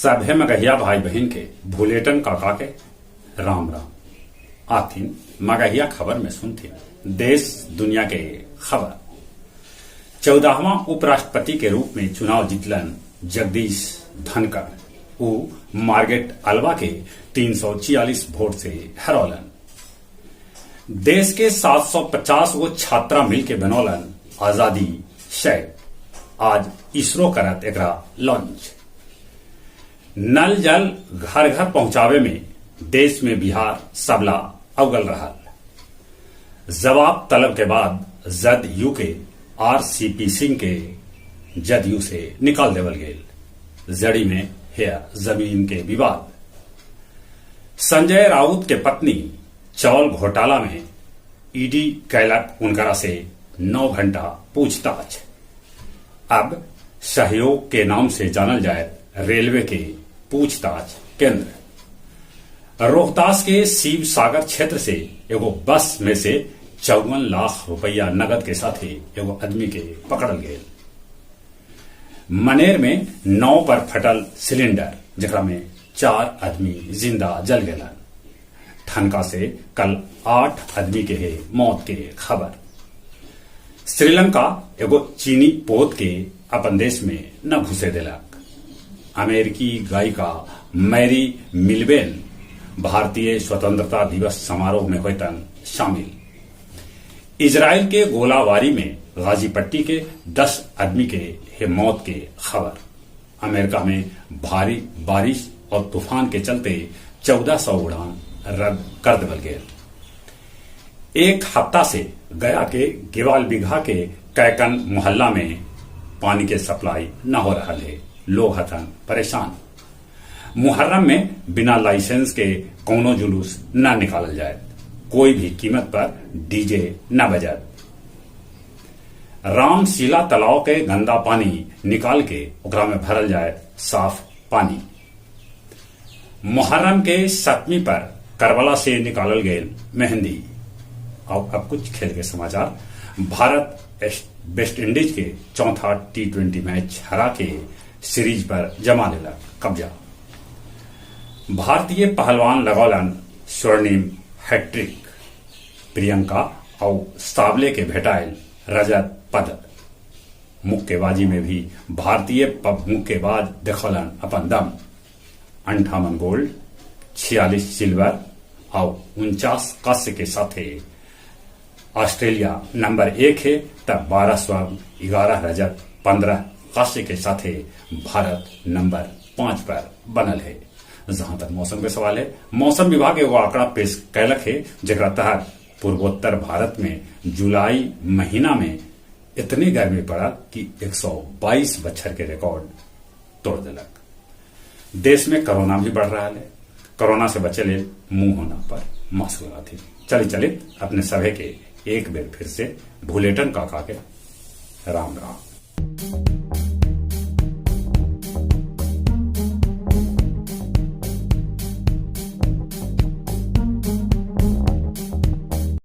सभे मगहिया भाई बहिन के भुलेटन काका के राम राम। आथिन मगहिया खबर में सुनथिन देश दुनिया के खबर। 14वां उपराष्ट्रपति के रूप में चुनाव जीतलन जगदीश धनखड़। ऊ मार्गेट अल्वा के 346 वोट से हरौलन। देश के 750 गो छात्रा मिलके बनौलन आजादी सैट। आज इसरो करत एकरा लॉन्च। नल जल घर घर पहुंचावे में देश में बिहार सबला अव्वल रहल। जवाब तलब के बाद जदयू के आरसीपी सिंह के जदयू से निकाल देवल गेल। जड़ी में है जमीन के विवाद। संजय राउत के पत्नी चौल घोटाला में ईडी कैलक उनकरा से 9 घंटा पूछताछ। अब सहयोग के नाम से जानल जाए रेलवे के पूछताछ केंद्र। रोहतास के शिव सागर क्षेत्र से एगो बस में से 54 लाख रुपया नगद के साथ ही एगो आदमी के पकड़ल गेल। मनेर में नाव पर फटल सिलेंडर जेकरा में 4 आदमी जिंदा जल गेलन। ठनका से कल 8 आदमी के है मौत के खबर। श्रीलंका एगो चीनी पोत के अपन देश में न घुसे देलक। अमेरिकी गायिका मैरी मिलबेन भारतीय स्वतंत्रता दिवस समारोह में होतन शामिल। इजराइल के गोलाबारी में गाजीपट्टी के 10 आदमी के है मौत के खबर। अमेरिका में भारी बारिश और तूफान के चलते 1400 उड़ान रद्द कर देवल गेल। एक हफ्ता से गया के गेवाल बिघा के कैकन मोहल्ला में पानी के सप्लाई न हो रहा है। लोग हथन परेशान। मुहर्रम में बिना लाइसेंस के कोनो जुलूस न निकालल जाए। कोई भी कीमत पर डीजे न बजाए। रामशिला तालाब के गंदा पानी निकाल के ओकरा में भरल जाए साफ पानी। मुहर्रम के 7वीं पर करबला से निकालल गेल मेहंदी। और अब कुछ खेल के समाचार। भारत वेस्ट इंडीज के चौथा T20 match हरा के सीरीज पर जमा लेलक कब्जा। भारतीय पहलवान लगौलन स्वर्णिम हैट्रिक। प्रियंका और सावले के भेटायल रजत पदक। मुक्केबाजी में भी भारतीय मुक्केबाज देखौलन अपन दम। 58 गोल्ड, 46 सिल्वर और 49 कांस्य के साथ ऑस्ट्रेलिया नंबर 1 है। तब 12 स्वर्ण, 11 रजत, 15 कांस्य के साथ भारत नंबर 5 पर बनल है। जहां तक मौसम के सवाल है, मौसम विभाग एगो आंकड़ा पेश कैलक है जेकरा तहत पूर्वोत्तर भारत में जुलाई महीना में इतनी गर्मी पड़ा कि 122 बच्छर के रिकॉर्ड तोड़ देलक। देश में कोरोना भी बढ़ रहा है। कोरोना से बचे ले मुंह होना पर मास्क लगा थी। चली चली अपने सभे के एक बेर फिर से भुलेटन काका के राम राम।